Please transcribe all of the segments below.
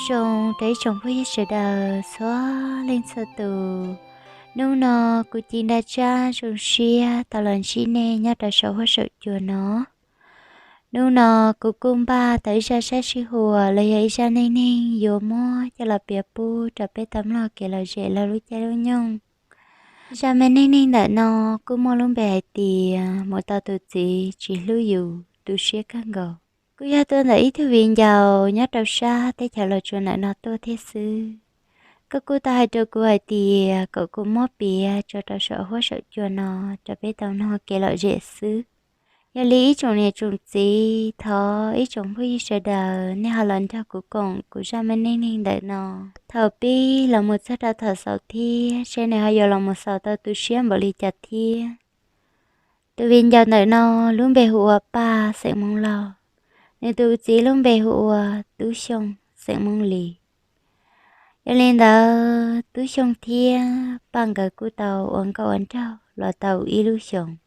Zoo rau ib tsoom phooj ywg sawv daws txhua leej txhua tus. Hnub no kuv Ci Nra Tsab zoo siab tau los ntsib nej nyob rau saum huab saum cua no. Hnub no kuv kuj npaj tau ib zaj sab sij huam los yog ib zaj neej neeg yuav muab coj los piav pub rau peb tau mloog kev lom zem lub caij lub nyoog. Zaj me neej neeg ntawm no kuj muaj lub npe hais tias mus tau tus txiv tsis hlub yus, tu siab kawg nkaus. Kuj yog tuaj ntawm ib tug viv ncaus nyob rau sab teb chaws Los Tsuas ntawm no tuaj thiab xwb. Koj kuj tau hais rau kuv hais tias kom kuv muab piav tso rau saum huab saum cua no rau peb tau mloog kev lom zem xwb. Yog li ib tsoom niam tsoom txiv, thov ib tsoom phooj ywg sawv daws nej ho los nrog kuv koom kuv zaj me neej neeg ntawm no thaum pib los mus txog rau thaum xaus thiab seb nws ho yuav los mus xaus tau tu siab npaum li cas thiab. Tus viv ncaus ntawm no lub npe hu ua Paj, xeem Hmoob Lauj. Nws tus txiv lub npe hu ua Tub Xyooj, xeem Hmoob Lis. Yog li ntawd Tub Xyooj thiab Paj nkawd kuj tau ua nkauj ua nraug los tau ib lub xyoos.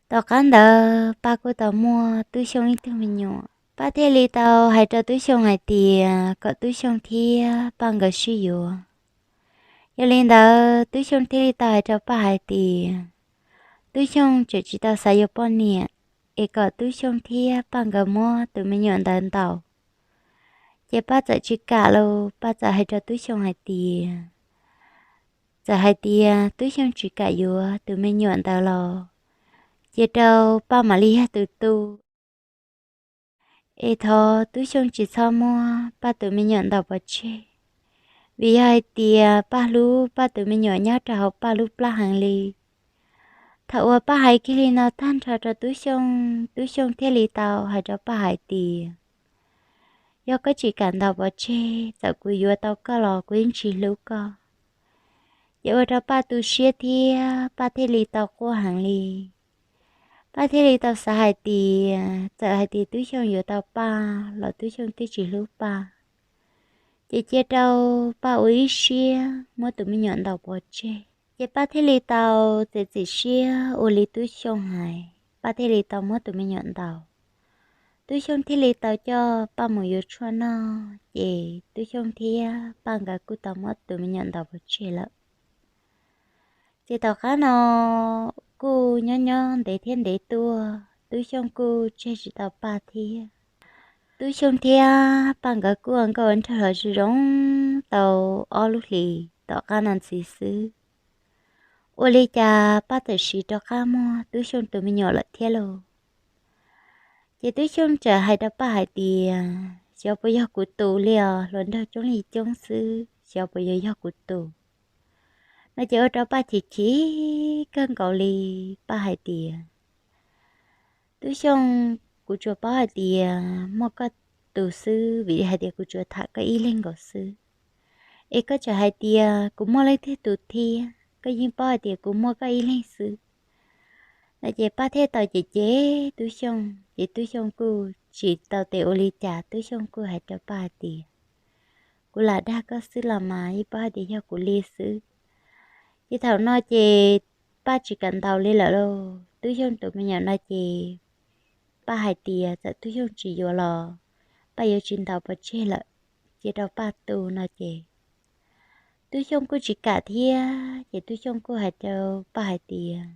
Tom qab ntawd Paj kuj tau muaj Tub Xyooj ib tug me nyuam. Paj thiaj li tau hais rau Tub Xyooj hais tias kom Tub Xyooj thiab Paj nkawd sib yuav. Yog li ntawd Tub Xyooj thiaj li tau hais rau Paj hais tias Tub Xyooj tseem tsis tau xav yuav poj niam, es kom Tub Xyooj thiab Paj nkawd muab tus me nyuam ntawd ntaus. Ces Paj txawm tsis kam los Paj txawm hais rau Tub Xyooj hais tias, txawm hais tias Tub Xyooj tsis kam yuav tus me nyuam ntawd los cia rau Paj mam li yog tus tu. Es thov Tub Xyooj tsis txhob muab Paj tus me nyuam ntaus pov tseg, vim yog hais tias Paj hlub Paj tus me nyuam nyob rau hauv Paj lub plab heev li. Thaum uas Paj hais kiag li no tag nrho rau Tub Xyooj, Tub Xyooj thiaj li tau hais rau Paj hais tias, yog koj tsis kam ntaus pov tseg, txawm kuv yuav tau koj los kuv yeej tsis hlub koj. Ces ua rau Paj tu siab thiab Paj thiaj li tau quaj heev li. Paj thiaj li tau xav hais tias txawm hais tias Tub Xyooj yuav tau Paj los Tub Xyooj twb tsis hlub Paj. Ces cia rau Paj ua ib siab muab tus me nyuam ntaus pov tseg. Ces Paj thiaj li tau txiav txim siab ua li Tub Xyooj hais, Paj thiaj li tau muab tus me nyuam ntaus. Tub Xyooj thiaj li tau coj Paj mus yuav tshuaj noj, ces Tub Xyooj thiab Paj nkawd kuj tau muab tus me nyuam ntaus pov tseg lawm. Ces tom qab no kuj nyob nyob ntev thiab ntev tuaj, Tub Xyooj kuj tseg tsis tau Paj thiab. Tub Xyooj thiab Paj nkawd kuj ua nkauj ua nraug los zoo zoo tau ob lub hlis tom qab no ntxiv xwb. Ua li cas Paj txawm sim rov qab muaj Tub Xyooj tus me nyuam lawm thiab lauj. Ces Tub Xyooj txawm hais rau Paj hais tias, xyov puas yog kuv tus li os, hluas nraug coob li coob xwb, xyov puas yuav yog kuv tus no. Ces ua rau Paj chim chim kawg nkaus li. Paj hais tias, Tub Xyooj, kuv tsuas paub hais tias muaj koj tus xwb, vim hais tias kuv tsuas tham koj ib leeg nkaus xwb. Es koj tseem hais tias kuv muaj leej twg tus thiab, koj yeej paub hais tias kuv muaj koj ib leeg xwb no. Ces Paj thiaj tau cem cem Tub Xyooj, ces Tub Xyooj kuj tsis tau tes ua li cas, Tub Xyooj kuj hais rau Paj hais tias, kuv lam dag koj xwb los mas, yeej paub hais tias yog kuv li xwb. Ces thaum no ces Paj tsis kam ntaus li lawm lauj. Tub Xyooj tus me nyuam no ces Paj hais tias txawm Tub Xyooj tsis yuav los Paj yuav tsis ntaus pov tseg lawm, cia rau Paj tu no ces Tub Xyooj kuj tsis kam thiab. Ces Tub Xyooj kuj hais rau Paj hais tias,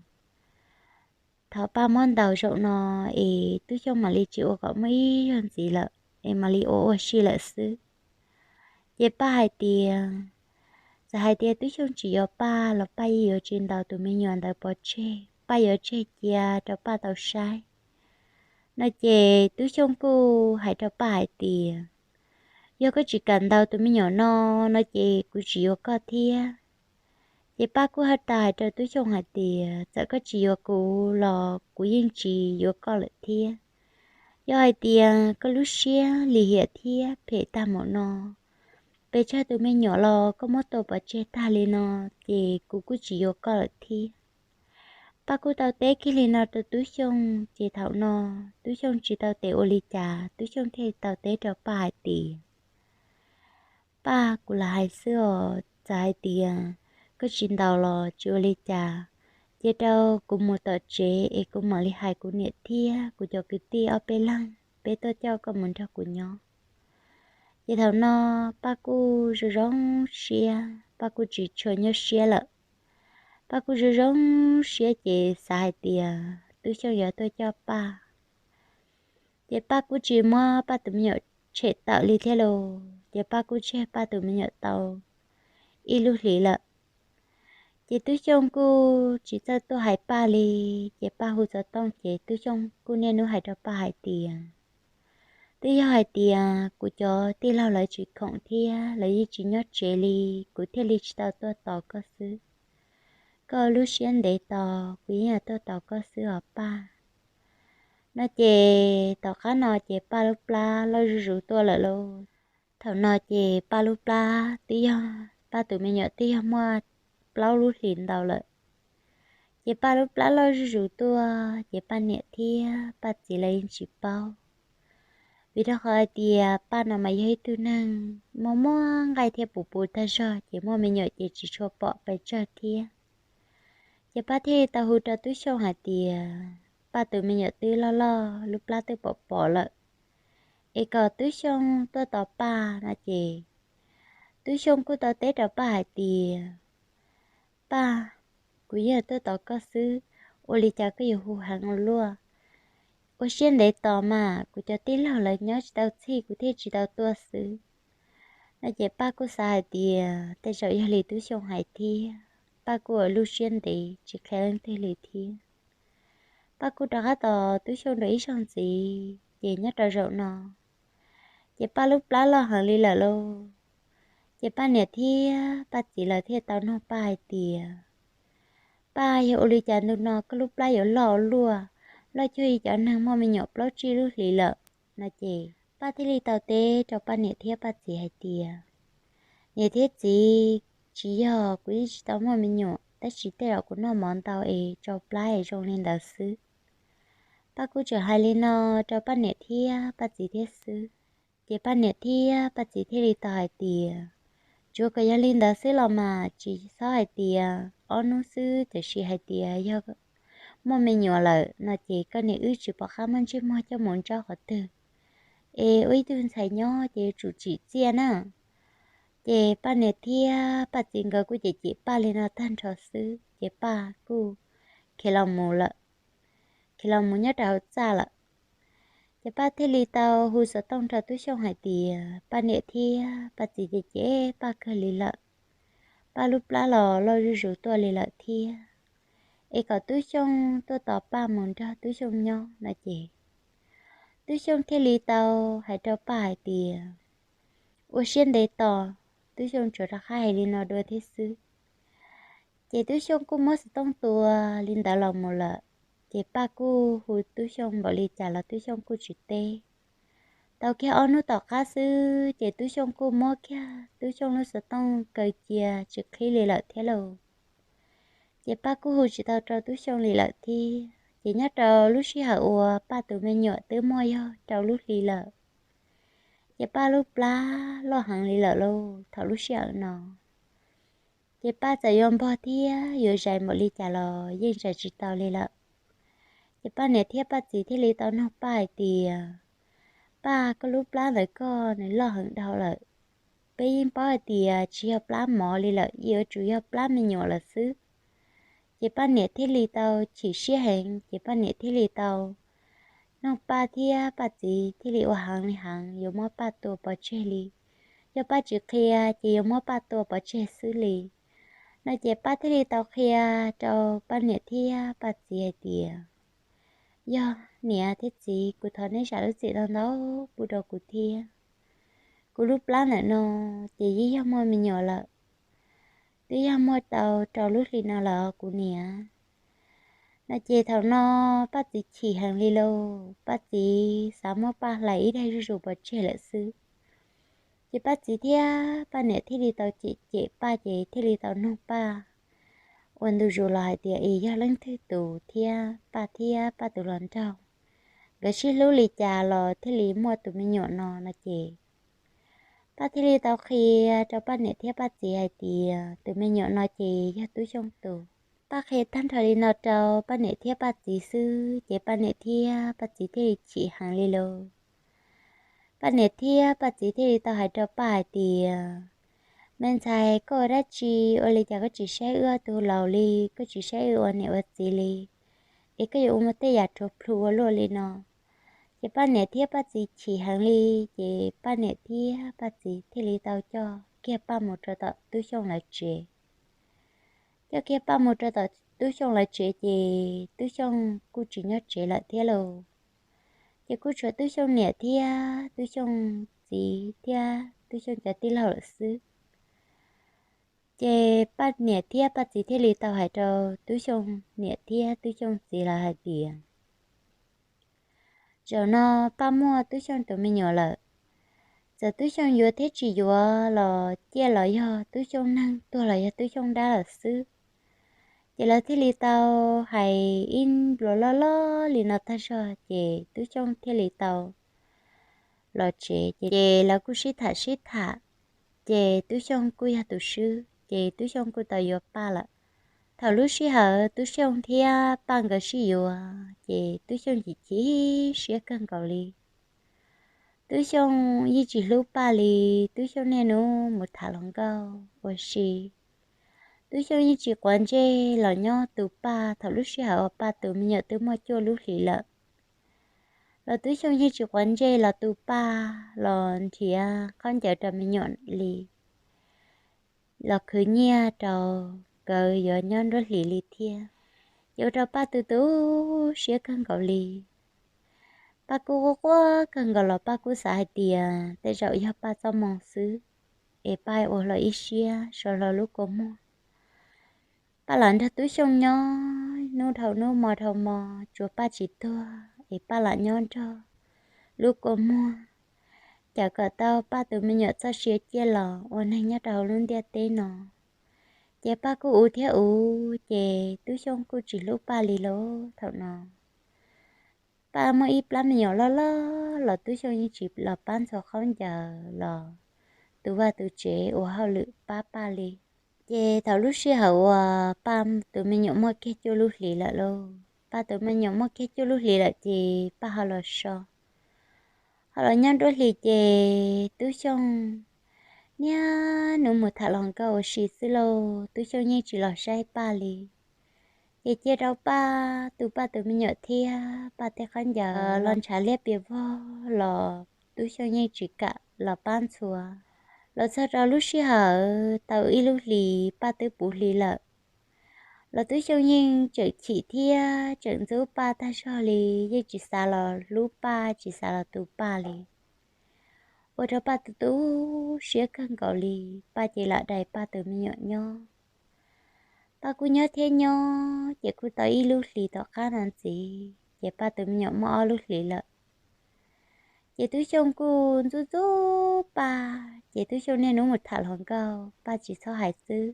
thov Paj muab ntaus zaum no es Tub Xyooj mam li tsis ua kom muaj ib zaug ntxiv lawm, es mam li ua ua si lawm xwb. Ces Paj hais tias, txawm hais tias Tub Xyooj tsis yuav Paj los Paj yeej yuav tsis ntaus tus me nyuam ntawd pov tseg, Paj yuav tseg cia rau Paj tau saib no. Ces Tub Xyooj kuj hais rau Paj hais tias, yog koj tsis kam ntaus tus me nyuam no, no ces kuv tsis yuav koj thiab. Ces Paj kuj haj tau hais rau Tub Xyooj hais tias, txawm koj tsis yuav kuv los kuv yeej tsis yuav koj lawm thiab. Yog hais tias koj lub siab lim hiam thiab phem tag npaum no, pes tsawg tus me nyuam los koj muab tua pov tseg tag li no, ces kuv kuj tsis yuav koj lawm thiab. Paj kuj tau teb kiag li no rau Tub Xyooj, ces thaum no Tub Xyooj tsis tau tes ua li cas, Tub Xyooj thiaj tau teb rau Paj hais tias, Paj, kuv lam hais xwb os, txawm hais tias koj tsis ntaus los tsis ua li cas, cia rau kuv mus tom tsev es kuv mam li hais kuv niam thiab kuv cov kwv tij ob peb leeg, peb tuaj coj koj mus nrog kuv nyob. Ces thaum no Paj kuj zoo zoo siab, Paj kuj tsis tshua nyuaj siab lawm. Paj kuj zoo zoo siab ces xav hais tias Tub Xyooj yuav tuaj coj Paj. Ces Paj kuj tsis muab Paj tus me nyuam tshem tawm li thiab lauj, ces Paj kuj tseg Paj tus me nyuam tau ib lub hlis lawm. Ces Tub Xyooj kuj tsis txawj tuaj hais Paj li, ces Paj hu xov tooj ces Tub Xyooj kuj niaj hnub hais rau Paj hais tias, twb yog hais tias kuv cov tij laug lawv tsis khoom thiab lawv yeej tsis nyob tsev li, kuv thiaj li tsis tau tuaj tos koj xwb. Koj lub siab ntev tos, kuv yeej yuav tuaj tos koj xwb os Paj. No ces tom qab no ces Paj lub plab loj zuj zus tuaj lawm lauj. Thaum no ces Paj lub plab twb yog, Paj tus me nyuam twb yog muaj plaub lub hlis ntau lawm. Ces Paj lub plab loj zuj zus tuaj ces Paj niam thiab Paj txiv lawv yeej tsis paub, vim rau qhov hais tias Paj no mas yog ib tug neeg muaj muaj nqaij thiab puv puv tag zog, ces muaj me nyuam ces tsis tshua pom pes tsawg thiab. Ces Paj thiaj li tau hu rau Tub Xyooj hais tias, Paj tus me nyuam twb loj loj, lub plab twb pom pom lawm, es kom Tub Xyooj tuaj tos Paj no ces Tub Xyooj kuj tau teb rau Paj hais tias, Paj, kuv yeej tuaj tos koj xwb, ua li cas koj yuav hu heev ua luaj? Ua siab ntev tos mas, kuv cov tij laug lawv nyob tsis tau txhij kuv thiaj tsis tau tuaj xwb. No ces Paj kuj xav hais tias tej zaum yog li Tub Xyooj hais thiab, Paj kuj ua lub siab ntev tsis qhia leej twg li thiab. Paj kuj rov qab tos Tub Xyooj dua ib zaug ntxiv, ces nyob rau zaum no ces Paj lub plab loj heev li lawm lauj. Ces Paj niam thiab Paj txiv lawv thiaj tau nug Paj hais tias, Paj, yog ua li cas ntu no koj lub plab yuav loj ua luaj, loj cuag li cov neeg muaj me nyuam plaub tsib lub hlis lawm? No ces Paj thiaj li tau teb rau Paj niam thiab Paj txiv hais tias, niam thiab txiv, tsis yog kuv yeej tsis tau muaj me nyuam, tab sis tej zaum kuv noj mov ntau es tsau plab es zoo li ntawd xwb. Paj kuj tseem hais li no rau Paj niam thiab Paj txiv thiab xwb. Ces Paj niam thiab Paj txiv thiaj li tau hais tias, tsuav kom yog li ntawd xwb los mas, tsis txhob hais tias ob hnub xwb, tiam sis hais tias yog muaj me nyuam lawm no ces koj niam wb tsis pom qab muab ntsej muag coj mus ntsaub qhov twg, es ua ib tug ntxhais nyob ces yuav tsum tsim txiaj na. Ces Paj niam thiab Paj txiv nkawd kuj cem cem Paj li no tag nrho xwb, ces Paj kuj khiav los mus lawm, khiav los mus nyob rau hauv txaj lawm. Ces Paj thiaj li tau hu xov tooj rau Tub Xyooj hais tias Paj niam thiab Paj txiv cem cem Paj kawg li lawm, Paj lub plab los loj zuj zus tuaj li lawm thiab, es kom Tub Xyooj tuaj tos Paj mus nrog Tub Xyooj nyob no ces Tub Xyooj thiaj li tau hais rau Paj hais tias, ua siab ntev tos, Tub Xyooj tsuas rov qab hais li no dua thiab xwb. Ces Tub Xyooj kuj muab xov tooj tua li ntawd los mus lawm. Ces Paj kuj hu Tub Xyooj npaum li cas los Tub Xyooj kuj tsis teb. Tau kiag ob hnub tom qab xwb ces Tub Xyooj kuj muab kiag Tub Xyooj lub xov tooj kaw cia tsis qhib li lawm thiab lauj. Ces Paj kuj hu tsis tau rau Tub Xyooj li lawm thiab. Ces nyob rau lub sij hawm uas Paj tus me nyuam twb muaj yog rau lub hli lawm, ces Paj lub plab loj heev li lawm lauj thaum lub sij hawm no. Ces Paj txawm yuav npog thiab yuav zais npaum li cas los yeej zais tsis tau li lawm. Ces Paj niam thiab Paj txiv thiaj li tau nug Paj hais tias, Paj, koj lub plab ntawm koj nws loj heev dhau lawm. Peb yeej paub hais tias tsis yog plab mov li lawm, yuav tsum yog plab me nyuam lawm xwb. Ces Paj niam thiaj li tau chim siab heev, ces Paj niam thiaj li tau nug Paj thiab Paj txiv thiaj li ua heev li heev yuav muab Paj tua pov tseg li. Yog Paj tsis qhia ces yuav muab Paj tua pov tseg xwb li. No ces Paj thiaj li tau qhia rau Paj niam thiab Paj txiv hais tias, yog niam thiab txiv, kuv thov neb zam lub txim ntau ntau pub rau kuv thiab. Kuv lub plab ntawm no ces yeej yog muaj me nyuam lawm, twb yog muaj tau rau lub hli no lawm kuv niam. No ces thaum no Paj txiv chim heev li lauj, Paj txiv xav muab Paj hlais ib daig zuj zus pov tseg lawm xwb. Ces Paj txiv thiab Paj niam thiaj li tau cem cem Paj ces thiaj li tau nug Paj ua ntu zus los hais tias es yog leej twg tus thiab Paj thiab Paj tus hluas nraug nkawd sib hlub li cas los thiaj li muaj tus me nyuam no no ces Paj thiaj li tau qhia rau Paj niam thiab Paj txiv hais tias tus me nyuam no ces yog Tub Xyooj tus. Paj qhia tag nrho li no rau Paj niam thiab Paj txiv xwb ces Paj niam thiab Paj txiv thiaj li chim heev li lauj. Paj niam thiab Paj txiv thiaj li tau hais rau Paj hais tias, me ntxhais, koj ua dab tsi, ua li cas koj tsis saib wb ob tug laus li, koj tsis saib wb ua niam ua txiv li, es koj yuav ua tej yam rhuav plhu ua luaj li no? Ces Paj niam thiab Paj txiv chim heev li, ces Paj niam thiab Paj txiv thiaj li tau coj kiag Paj mus rau tom Tub Xyooj lawv tsev. Coj kiag Paj mus rau tom Tub Xyooj lawv tsev ces Tub Xyooj kuj tsis nyob tsev lawm thiab lauj. Ces kuj tshuav Tub Xyooj niam thiab Tub Xyooj txiv thiab Tub Xyooj cov tij laug lawm xwb. Ces Paj niam thiab Paj txiv thiaj li tau hais rau Tub Xyooj niam thiab Tub Xyooj txiv lawv hais tias, zaum no Paj muaj Tub Xyooj tus me nyuam lawm, txawm Tub Xyooj yuav thiab tsis yuav los ciaj los yog Tub Xyooj neeg, tuag los yog Tub Xyooj dab lawm xwb. Ces lawv thiaj li tau hais ib npluas loj loj li no tag zog ces Tub Xyooj thiaj li tau los tsev. Ces lawv kuj sib tham sib tham, ces Tub Xyooj kuj yog tus swb, ces Tub Xyooj kuj tau yuav Paj lawm. Thaum lub sij hawm Tub Xyooj thiab Paj nkawd sib yuav ces Tub Xyooj chim chim siab kawg nkaus li. Tub Xyooj yeej tsis hlub Paj li. Tub Xyooj niaj hnub mus tham hluas nkauj ua si. Tub Xyooj yeej tsis quav ntsej los nyob tu Paj. Thaum lub sij hawm uas Paj tus me nyuam twb muaj cuaj lub hlis lawm los Tub Xyooj yeej tsis quav ntsej los tu Paj, los nrhiav khaub ncaws rau me nyuam li, los khwv nyiaj rau nkawd yuav nyob nruab hlis li thiab. Ces ua rau Paj tu tu siab kawg nkaus li. Paj kuj quaj quaj kawg nkaus los Paj kuj xav hais tias tej zaum yog Paj txoj moo xwb, es Paj ua hlo ib siab so hlo lub kua muag. Paj lam nrog Tub Xyooj nyob hnub dhau hnub hmo dhau hmo, tsuas Paj tsis tuag es Paj lam nyob nrog lub kua muag, cawm kom tau Paj tus me nyuam txoj sia ciaj los ua neeg nyob rau hauv lub ntiaj teb no. Ces Paj kuj uv thiab uv, ces Tub Xyooj kuj tsis hlub Paj li lauj. Thaum no Paj muaj ib plab me nyuam loj loj los Tub Xyooj yeej tsis los pab ntxhua khaub ncaws los tu vaj tu tsev ua hauj lwm pab Paj li. Ces thaum lub sij hawm uas Paj tus me nyuam muaj kiag cuaj lub hlis lawm lauj, Paj tus me nyuam muaj kiag cuaj lub hlis lawm ces Paj ho los so, ho los nyob nruab hlis ces Tub Xyooj niaj hnub mus tham hluas nkauj ua si xwb lauj, Tub Xyooj yeej tsis los saib Paj li. Ces cia rau Paj tu Paj tus me nyuam thiab Paj tej khaub ncaws los ntshav liab pias vog los Tub Xyooj yeej tsis kam los pab ntxhua. Los txog rau lub sij hawm tau ib lub hlis Paj twb puv hlis lawm los Tub Xyooj yeej tseem chim thiab tseem ntxub Paj tag zog li, yeej tsis xav los hlub Paj, tsis xav los tu Paj li. Ua rau Paj tu tu siab kawg nkaus li. Paj ces lam dai Paj tus me nyuam nyob. Paj kuj nyob thiab nyob ces kuj tau ib lub hlis tom qab no ntxiv ces Paj tus me nyuam muaj ob lub hlis lawm. Ces Tub Xyooj kuj ntxub ntxub Paj, ces Tub Xyooj niaj hnub mus tham hluas nkauj, Paj tsis txhob hais xwb.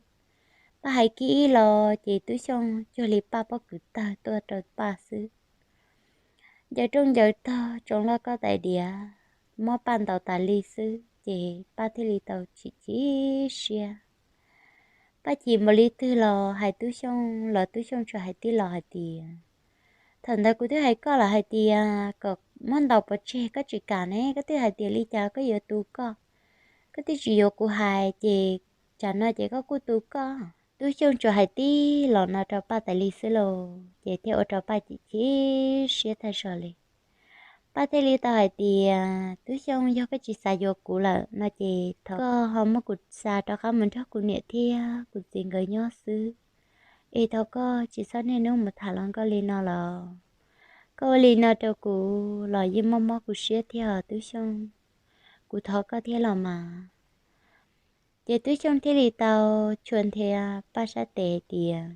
Paj hais kiag ib los ces Tub Xyooj cuag li Paj pob kws tawg tuaj rau Paj xwb. Ncaws rooj ncaws tog, tsoo loj koj tais diav, muab Paj ntaus tas li xwb ces Paj thiaj li tau chim chim siab. Paj chim npaum li twg los hais Tub Xyooj los Tub Xyooj tsuas hais tib los hais tias, thaum ntawd kuv twb hais koj lawm hais tias kom muab ntaus pov tseg koj tsis kam ne, koj twb hais tias li cas koj yuav tu koj, koj twb tsis yuav kuv hais ces tsam no ces koj kuj tu koj. Tub Xyooj tsuas hais tib los no rau Paj tas li xwb lauj, ces thiaj ua rau Paj chim chim siab tag zog li. Paj thiaj li tau hais tias, Tub Xyooj, yog koj tsis xav yuav kuv lawm no ces thov koj ho muab kuv xa rov qab mus nrog kuv niam thiab kuv txiv nkawd nyob xwb, es thov koj tsis txhob niaj hnub mus tham hluas nkauj li no los. Koj ua li no rau kuv los yeej mob mob kuv siab thiab os Tub Xyooj, kuv thov koj thiab los mas. Ces Tub Xyooj thiaj li tau tshua nrhiav Paj sab tes hais tias,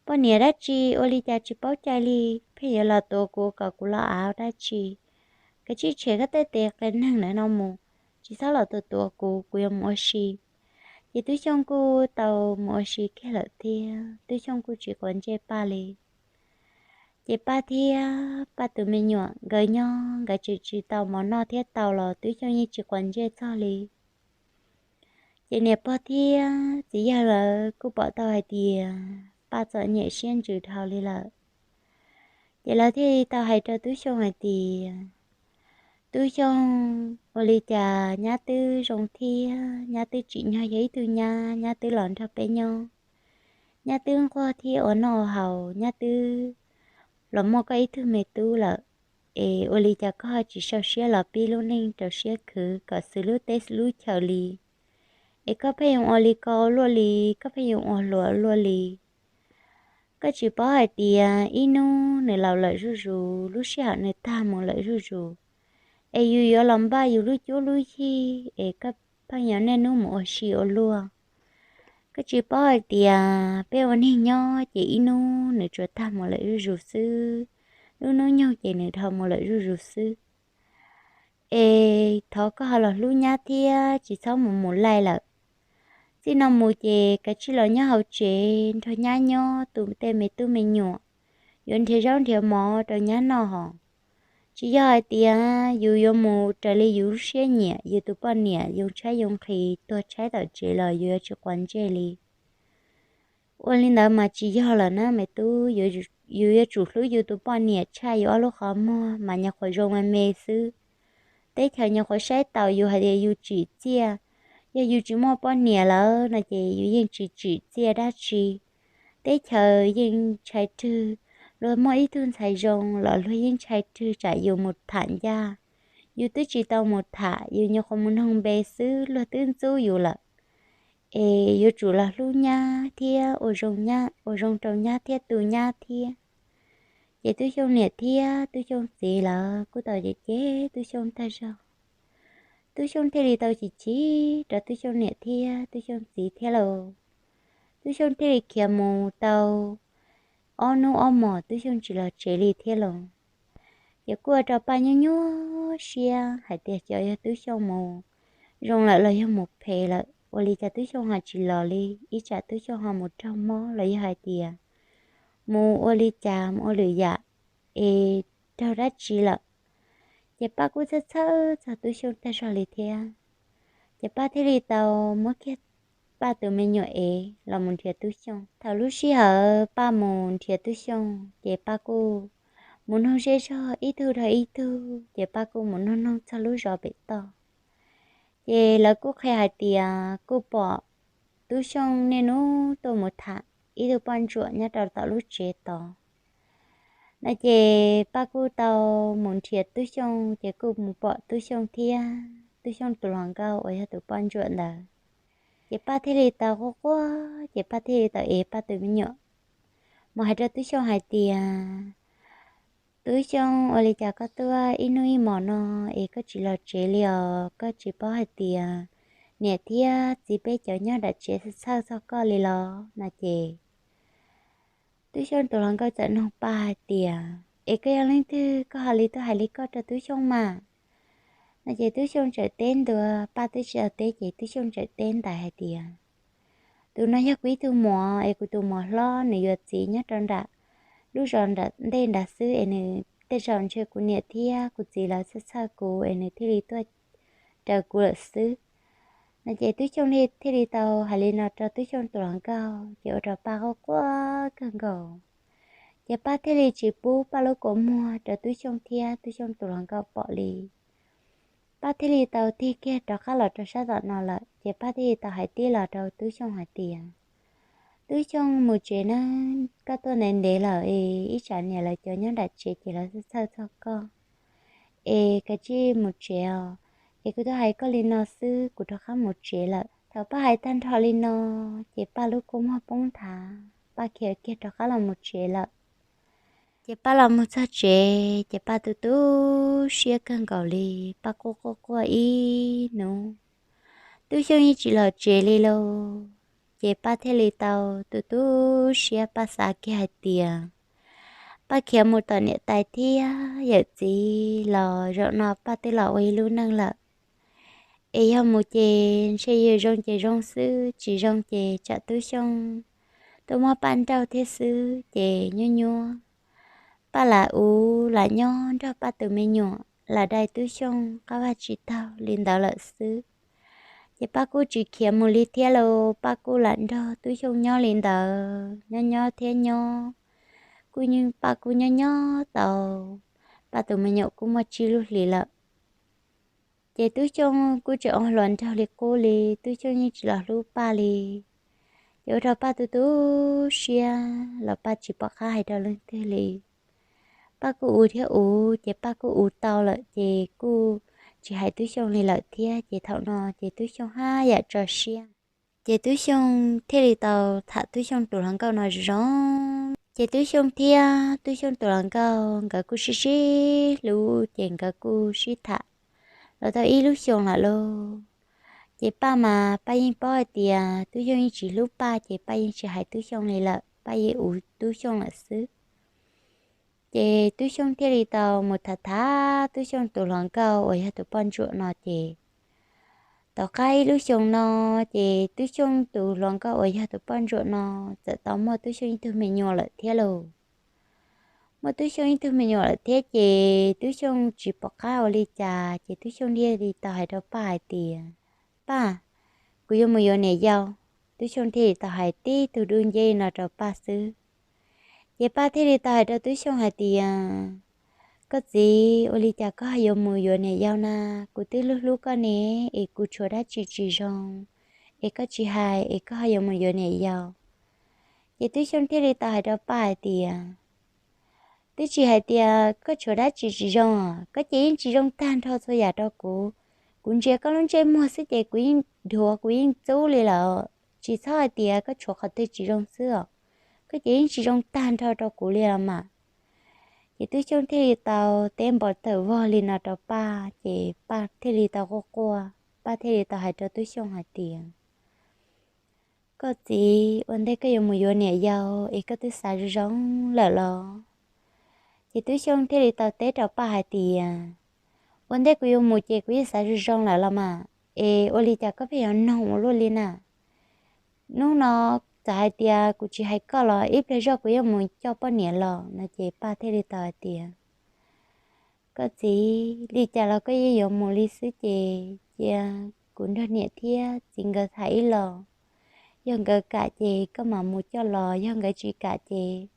poj niam dab tsi ua li cas tsis paub cai li, pheej yuav los tuav kuv kom kuv los av dab tsi? Kav tsij tshem koj tej tes qias neeg ntawm no mus, tsis txhob los tuav tuav kuv, kuv yuav mus ua si. Ces Tub Xyooj kuj tau mus ua si kiag lawm thiab, Tub Xyooj kuj tsis quav ntsej Paj li. Ces Paj thiab Paj tus me nyuam nkawd nyob nkawd tseem tsis tau mov noj thiab tau los Tub Xyooj yeej tsis quav ntsej txog li. Ces niam pog thiab txiv yawg lawv kuj pom tau hais tias Paj txom nyem siab ntsws dhau li lawm. Ces lawv thiaj li tau hais rau Tub Xyooj hais tias, Tub Xyooj ua li cas nyab twb zoo thiab, nyab twb tsim nyog yog ib tug nyab, nyab twb los nrog peb nyob, nyab twb nquag thiab ua noj ua haus, nyab twb los muaj koj ib tug me tub lawm, es ua li cas koj tsis sau siab los pib lub neej rau siab khwv kom xws lub teb lub chaws li? Es koj pheej yuav ua li ko luaj li, koj pheej yuav ua hluas luaj li? Koj tsis paub hais tias ib hnub nws laus lawm zuj zus, lub sij hawm nws tag mus lawm zuj zus, es yus yuav los npaj yus lub cuab lub yig, es koj pheej yuav niaj hnub mus ua si ua luag. Koj tsis paub hais tias peb ua neeg nyob ces ib hnub nws tsuas tag mus lawm zuj zus xwb, lub hnub nyoog ces nws dhau mus lawm zuj zus xwb. Es thov koj ho los hlub nyab thiab tsis txhob mus mus laij lawm. Txij no mus ces kav tsij los nyob hauv tsev nrog nyab nyob tu tej me tub me nyuam, yuav nrhiav zaub nrhiav mov rau nyab noj hos. Tsis yog hais tias yus yuav mus raws li yus lub siab nyiam, yus tus poj niam yoo tshaib yoo nqhis tuag tshaib tom tsev los yus yuav tsis quav ntsej li. Ua li ntawd mas tsis yog lawm na me tub. Yus yuav tsum hlub yus tus poj niam tshaj yus ob lub qhov muag mas nyuam qhuav zoo me me xwb. Teb chaws nyuam qhuav saib taus yus hais tias yus tsim txiaj. Yog yus tsis muaj poj niam lawm no ces yus yeej tsis tsim txiaj dab tsi. Teb chaws yeej ntshai rwg, luag muaj ib tug ntxhais zoo los luag yeej ntshai rwg tsam yus mus tham ncaj. Yus twb tsis tau mus tham, yus nyuam qhuav mus noog npe xwb luag twb ntxub yus lawm. Es yuav tsum los hlub nyab thiab ua zoo rau nyab thiab tu nyab thiab. Ces Tub Xyooj niam thiab Tub Xyooj txiv lawv kuj tau cem cem Tub Xyooj tag zog. Tub Xyooj thiaj li tau chim chim rau Tub Xyooj niam thiab Tub Xyooj txiv thiab lauj. Tub Xyooj thiaj li khiav mus tau ob hnub ob hmos Tub Xyooj tsis los tsev li thiab lauj. Ces kuj ua rau Paj nyuaj nyuaj siab hais tias xyov yog Tub Xyooj mus zoo lawm los yog mus phem lawm, ua li cas Tub Xyooj ho tsis los li, ib tsam Tub Xyooj ho mus raug mob los yog hais tias mus ua li cas mus ua lwm yam es raug dab tsi lawm. Ces Paj kuj txhawj txhawj txog Tub Xyooj tag zog li thiab. Ces Paj thiaj li tau muab kiag Paj tus me nyuam ev los mus nrhiav Tub Xyooj. Thaum lub sij hawm Paj mus nrhiav Tub Xyooj ces Paj kuj mus nug zej zog ib tug dhau ib tug, ces Paj kuj mus nug noog txog lub zos pem toj. Ces lawv kuj qhia hais tias kuj pom Tub Xyooj niaj hnub tuaj mus tham ib tug poj ntsuam nyob rau tom lub tsev tod no. Ces Paj kuj tau mus nrhiav Tub Xyooj, ces kuj mus pom Tub Xyooj thiab Tub Xyooj tus hluas nkauj uas yog tus poj ntsuam ntawd. Ces Paj thiaj li tau quaj quaj, ces Paj thiaj li tau ev Paj tus me nyuam mus hais rau Tub Xyooj hais tias, Tub Xyooj, ua li cas koj tuaj ib hnub ib hmos no es koj tsis los tsev li os? Koj tsis paub hais tias niam thiab txiv peb cov nyob nram tsev txhawj txog koj li los? No ces Tub Xyooj tus hluas nkauj txawm nug Paj hais tias, Es koj yog leej twg koj ho li tuaj hais li koj rau Tub Xyooj mas? No ces Tub Xyooj txawm teb ntua, Paj twb tsis tau teb ces Tub Xyooj txawm teb ntais hais tias, Tus no yog kuv ib tug muam, es kuv tus muam hlob nws yuav txiv nyob rau nram lub zos nram ntej nrad xwb, es nws tej zaum ntshe kuv niam thiab kuv txiv lawv txhawj txhawj kuv es nws thiaj li tuaj raws kuv lawm xwb. No ces Tub Xyooj thiaj li tau hais li no rau Tub Xyooj tus hluas nkauj, ces ua rau Paj quaj quaj kawg nkaus. Ces Paj thiaj li tsis pub Paj lub kua muag rau Tub Xyooj thiab Tub Xyooj tus hluas nkauj pom li. Paj thiaj li tau tig kiag rov qab los rau sab tom no lawm, ces Paj thiaj li tau hais tib los rau Tub Xyooj hais tias, Tub Xyooj, mus tsev nawb, koj tuaj ntev ntev lawm es ib tsam niam lawv cov nyob nram tsev ces lawv txhawj txhawj txog koj. Es kav tsij mus tsev os. Es kuv tuaj hais koj li no xwb, kuv rov qab mus tsev lawm. Thaum Paj hais tag nrho li no, ces Paj lub kua muag poob nthav, Paj khiav kiag rov qab los mus tsev lawm. Ces Paj los mus txog tsev, ces Paj tu tu siab kawg nkaus li, Paj quaj quaj quaj ib hnub. Tub Xyooj yeej tsis los tsev li lauj. Ces Paj thiaj li tau tu tu siab, Paj xav kiag hais tias, Paj khiav mus tom niam tais thiab yawm txiv los zaum no Paj twb los ua ib lub neej lawm. Es yog mus ces ntshe yog zoo ces zoo xwb, tsis zoo ces tsam Tub Xyooj tuaj muab Paj nrauj thiab xwb ces nyuaj nyuaj. Paj lam ua lam nyob nrog Paj tus me nyuam, lam dai Tub Xyooj qab vaj tsis taug li ntawd lawm xwb. Ces Paj kuj tsis khiav mus li thiab lauj, Paj kuj lam nrog Tub Xyooj nyob li ntawd, nyob nyob thiab nyob. Kuj, Paj kuj nyob nyob tau, Paj tus me nyuam kuj muaj tsib lub hlis lawm. Ces Tub Xyooj kuj tseem ua hluas nraug li qub li, Tub Xyooj yeej tsis los hlub Paj li. Ces ua rau Paj tu tu siab los Paj tsis pom qab hais rau leej twg li. Paj kuj ua thiab ua, ces Paj kuj ua tau lawm ces kuj tsis hais Tub Xyooj li lawm thiab. Ces thaum no ces Tub Xyooj haj yam tso siab. Ces Tub Xyooj thiaj li tau tham Tub Xyooj tus hluas nkauj no zoo. Ces Tub Xyooj thiab Tub Xyooj tus hluas nkauj nkawd kuj sib sib hlub, ces nkawd kuj sib tham los tau ib lub xyoo lawm lauj. Ces Paj mas Paj yeej paub hais tias Tub Xyooj yeej tsis hlub Paj, ces Paj yeej tsis hais Tub Xyooj li lawm, Paj yeej ua Tub Xyooj lawm xwb. Ces Tub Xyooj thiaj li tau mus tham tham Tub Xyooj tus hluas nkauj uas yog tus poj ntsuam no ces tom qab ib lub xyoo no, ces Tub Xyooj tus hluas nkauj uas yog tus poj ntsuam no txawm tau muaj Tub Xyooj ib tug me nyuam lawm thiab lauj. Muaj Tub Xyooj ib tug me nyuam lawm thiab ces Tub Xyooj tsis pom qab ua li cas, ces Tub Xyooj thiaj li tau hais rau Paj hais tias, Paj, kuv yuav mus yuav niam yau. Tub Xyooj thiaj li tau hais tib tug dub nceb no rau Paj xwb. Ces Paj thiaj li tau hais rau Tub Xyooj hais tias, Koj txiv, ua li cas koj ho yuav mus yuav niam yau na? Kuv twb hlub hlub koj ne, es kuv tshuav dab tsi tsis zoo es koj tsis hais es koj ho yuav mus yuav niam yau? Ces Tub Xyooj thiaj li tau hais rau Paj hais tias, Twb tsis hais tias koj tshuav dab tsi tsis zoo, koj ces yeej tsis zoo tag nrho txhua yam rau kuv. Kuv ntsia koj lub ntsej muag xwb ces kuv yeej dhuav, kuv yeej txub li lawm. Tsis txhob hais tias koj tshuav qhov twg tsis zoo xwb os, koj ces yeej tsis zoo tag nrho rau kuv li los mas. Ces Tub Xyooj thiaj li tau teb npau taws vog li no rau Paj, ces Paj thiaj li tau quaj quaj, Paj thiaj li tau hais rau Tub Xyooj hais tias, Koj txiv, ua ntej koj yuav mus yuav niam yau es koj twb xav zoo zoo lawm los? Ces Tub Xyooj thiaj li tau teb rau Paj hais tias, Ua ntej kuv yuav mus ces kuv yeej xav zoo zoo lawm los mas, es ua li cas koj pheej yuav noog ua luaj li na? Hnub no txawm hais tias kuv tsis hais koj los ib pliag zog kuv yuav mus coj poj niam los no. Ces Paj thiaj li tau hais tias, Koj txiv, li cas los koj yeej yuav mus li xwb ces cia kuv nrog niam thiab txiv nkawd tham ib los. Yog nkawd kam ces koj mam mus coj los, yog nkawd tsis kam ces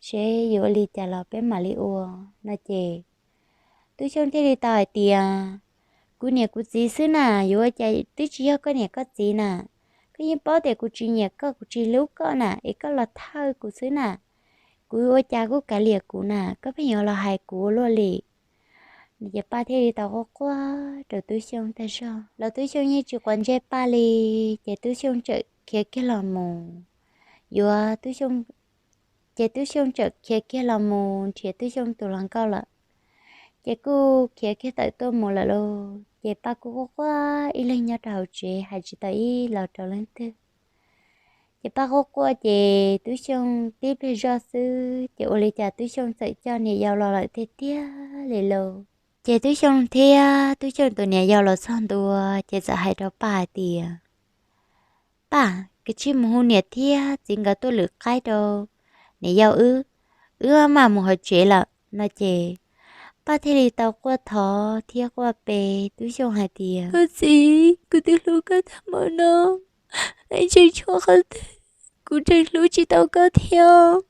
seb yuav ua li cas los peb mam li ua no. Ces Tub Xyooj thiaj li tau hais tias, Kuv niam kuv txiv xwb na, yuav ua cas twb tsis yog koj niam koj txiv na. Koj yeej paub tias kuv tsis nyiam koj, kuv tsis hlub koj na, es koj los thawj kuv xwb na. Kuv ua cas kuj kav liam kuv na, koj pheej yuav los hais kuv ua luaj li. Ces Paj thiaj li tau quaj quaj rau Tub Xyooj tag zog los Tub Xyooj yeej tsis quav ntsej Paj li. Ces Tub Xyooj txawm khiav kiag los mus yuav Tub Xyooj, ces Tub Xyooj txawm khiav kiag los mus nrhiav Tub Xyooj tus hluas nkauj lawm. Ces kuj khiav kiag tawm tuaj mus lawm lauj. Ces Paj kuj quaj quaj ib leeg nyob rau hauv tsev hais tsis tau ib los rau leej twg. Ces Paj quaj quaj ces Tub Xyooj tib pliag zoj xwb ces ua li cas Tub Xyooj txawm coj niam yau los lawm tiag tiag li lauj. Ces Tub Xyooj thiab Tub Xyooj tus niam yau los txog ntua ces txawm hais rau Paj hais tias, Paj, koj cia li mus hu niam thiab txiv nkawd tuaj lwm qaib rau niam yau wb, wb maj mam mus hauv tsev lawm no. Ces Paj thiaj li tau quaj thov thiab quaj pe Tub Xyooj hais tias, Koj txiv, kuv twb hlub koj tag npaum no, es tseem tshuav qhov twg kuv tseem hlub tsis tau koj thiab?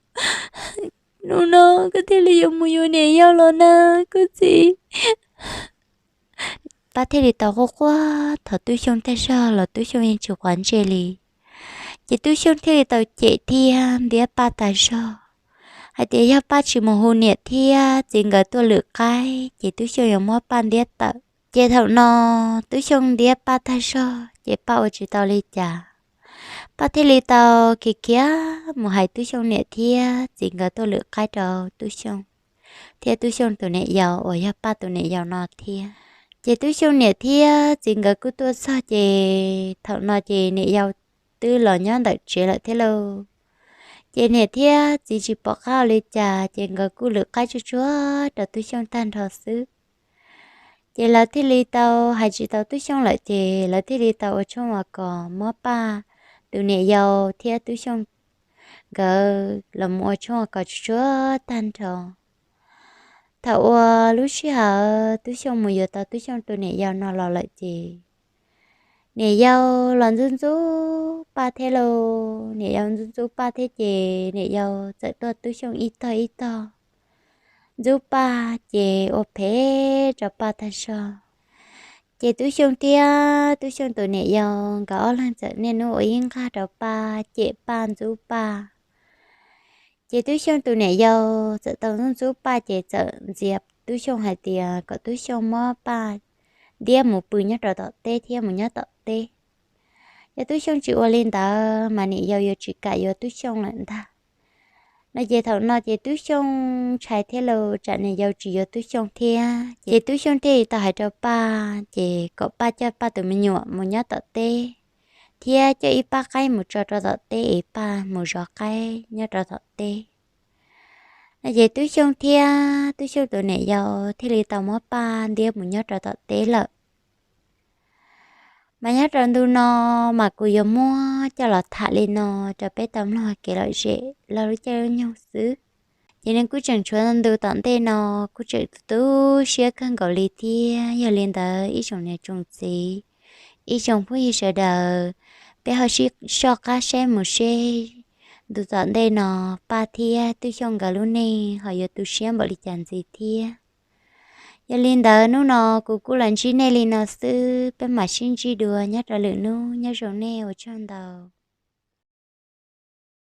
Hnub no koj thiaj li yuav mus yuav niam yau los na, koj txiv. Paj thiaj li tau quaj quaj thov Tub Xyooj tag zog los Tub Xyooj yeej tsis quav ntsej li. Ces Tub Xyooj thiaj li tau cem thiab ntiab Paj tag zog hais tias yog Paj tsis mus hu niam thiab txiv nkawd tuaj lwm qaib ces Tub Xyooj yuav muab Paj ntiab tawm. Ces thaum no Tub Xyooj ntiab Paj tag zog ces Paj ua tsis tau li cas. Paj thiaj li tau khiav khiav mus hais Tub Xyooj niam thiab txiv nkawd tuaj lwm qaib rau Tub Xyooj thiab Tub Xyooj tus niam yau uas yog Paj tus niam yau no thiab. Ces Tub Xyooj niam thiab txiv nkawd kuj tuaj txog ces thaum no ces niam yau twb los nyob ntawm tsev lawm thiab lauj. Ces niam thiab txiv tsis pom qab ua li cas ces nkawd kuj lwm qaib tsuag tsuag rau Tub Xyooj tag nrho xwb. Ces lawv thiaj li tau hais tsis tau Tub Xyooj lawm ces lawv thiaj li tau ua tshoob ua kos muab Paj tus niam yau thiab Tub Xyooj nkawd los mus ua tshoob ua kos tsuag tsuag tag nrho. Thaum uas lub sij hawm Tub Xyooj mus yuav tau Tub Xyooj tus niam yau no los lawm ces niam yau los ntxub ntxub Paj thiab lauj. Niam yau ntxub ntxub Paj thiab ces niam yau txawm tuaj Tub Xyooj ib tog ib tog ntxub Paj ces ua phem rau Paj tag zog. Ces Tub Xyooj thiab Tub Xyooj tus niam yau nkawd ob leeg txawm niaj hnub ua ib nqag rau Paj, cem Paj, ntxub Paj. Ces Tub Xyooj tus niam yau txawm tau ntxub ntxub Paj ces txawm ntxias Tub Xyooj hais tias kom Tub Xyooj muab Paj ntiab mus pw nyob rau tom teb thiab mus nyob tom teb. Yog Tub Xyooj tsis ua li ntawd mas niam yau yuav tsis kam yuav Tub Xyooj lawm ntag. No ces thaum no ces Tub Xyooj ntshai thiab los tsam niam yau tsis yuav Tub Xyooj thiab, ces Tub Xyooj thiaj li tau hais rau Paj ces kom Paj coj Paj tus me nyuam mus nyob tom teb, thiab coj ib pab qaib mus tso rau tom teb es Paj mus zov qaib nyob rau tom teb. No ces Tub Xyooj thiab Tub Xyooj tus niam yau thiaj li tau muab Paj ntiab mus nyob rau tom teb lawm. Mas nyob rau ntu no mas kuv yuav muab coj los tham li no rau peb tau mloog kev lom zem lub caij lub nyoog xwb. Ces nws kuj tseem tshuav ntu tom ntej no kuj tseem tu siab kawg nkaus li thiab. Yog li ntawd ib tsoom niam tsoom txiv, ib tsoom phooj ywg sawv daws, peb ho sib soj qab saib mus seb ntu tom ntej no Paj thiab Tub Xyooj nkawd lub neej ho yuav tu siab npaum li cas ntxiv thiab. Yog li ntawd hnub no kuv kuj los ntsib nej li no xwb, peb mam sib ntsib dua nyob rau lwm hnub, nyob zoo nej, ua tsaug ntau.